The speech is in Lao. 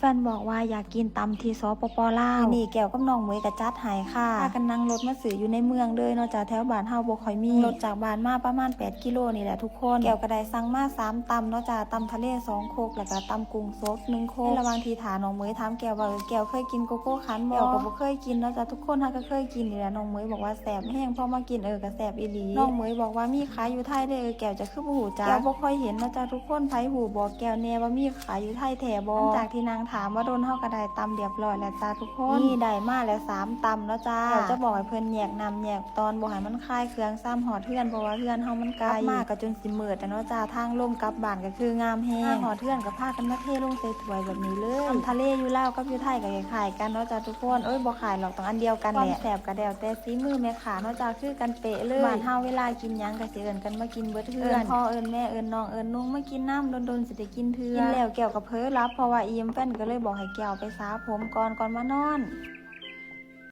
ແຟນບອກວ່າຢາກກິນຕຳທີ່ ສປປ ລາວ ມື້ນີ້ແກ້ວກັບນ້ອງເໝີຍກໍຈັດໃຫ້ຄ່ະ ພາກັນນັ່ງລົດມາຊື້ຢູ່ໃນເມືອງເລີຍເນາະຈ້າ ແຖວບ້ານເຮົາບໍ່ຄ່ອຍມີ ຂີ່ລົດຈາກບ້ານມາປະມານແປດກິໂລນີ້ແຫຼະທຸກຄົນ ແກ້ວກໍໄດ້ສັ່ງມາສາມຕຳເນາະຈ້າ ຕຳທະເລສອງຄົກ ແລ້ວກໍຕຳກຸ້ງສົດໜຶ່ງຄົກ ໃນລະຫວ່າງທີ່ຖ້າ ນ້ອງເໝີຍຖາມແກ້ວວ່າ ເອີ ແກ້ວເຄີຍກິນໂກໂກ້ຄັນບໍ່ ແກ້ວກໍບໍ່ເຄີຍກິນເນາະຈ້າ ທຸກຄົນເຮົາກໍເຄີຍກິນນີ້ແຫຼະ ນ້ອງເໝີຍບອກວ່າແຊບແຮງ ພໍມາກິນ ເອີ ກໍແຊບອີ່ຫຼີ ນ້ອງເໝີຍບອກວ່າມີຂາຍຢູ່ໄທເດ້ ແກ້ວຈະຄືບໍ່ຮູ້ຈັກ ແກ້ວບໍ່ຄ່ອຍເຫັນເນາະຈ້າທຸກຄົນ ໃຜຮູ້ບອກແກ້ວແດ່ວ່າມີ ຂາຍຢູ່ໄທແທ້ບໍ່ ຫຼັງຈາກທີ່ນັ່ງຖ້າມາດົນ ເຮົາກໍໄດ້ຕຳຮຽບຮ້ອຍແລ້ວຈ້າທຸກຄົນ ນີ້ໄດ້ມາແລ້ວສາມຕຳເນາະຈ້າ ແລ້ວຈະບອກໃຫ້ເພິ່ນແຍກນ້ຳແຍກຕອນ ບໍ່ໃຫ້ມັນຄາຍເຄື່ອງຊ້ຳຮອດເຮືອນ ເພາະວ່າເຮືອນເຮົາມັນໄກ ກັບມາກໍຈົນຊິມືດແລ້ວເນາະຈ້າ ທາງລົງກັບບ້ານກໍຄືງາມແຮງ ມາຮອດເຮືອນກໍພາກັນມາເທລົງໃສ່ຖ້ວຍແບບນີ້ເລີຍ ຕຳທະເລຢູ່ລາວກັບຢູ່ໄທກໍຄ້າຍໆກັນເນາະຈ້າທຸກຄົນ ເອີຍ ບໍ່ຄ້າຍຫຼອກ ຕ້ອງອັນດຽວກັນແຫຼະ ຄວາມແຊບກໍແລ້ວແຕ່ສີມືແມ່ຄ້າເນາະຈ້າ ຄືກັນເປະເລີຍ ບ້ານເຮົາເວລາກິນຫຍັງກໍຊິເອີ້ນກັນມາກິນເບິດເຮືອນ ເອີ້ນພໍ່ເອີ້ນແມ່ເອີ້ນນ້ອງເອີ້ນນຸ່ງມາກິນນຳ ດົນໆຊິໄດ້ ກິນເທື່ອ ກິນແລ້ວແກ້ວກໍເຜີຫຼັບ ເພາະວ່າອີ່ມ ແຟນກໍເລີຍບອກໃຫ້ແກ້ວໄປສະຜົມກ່ອນ ກ່ອນມານອນ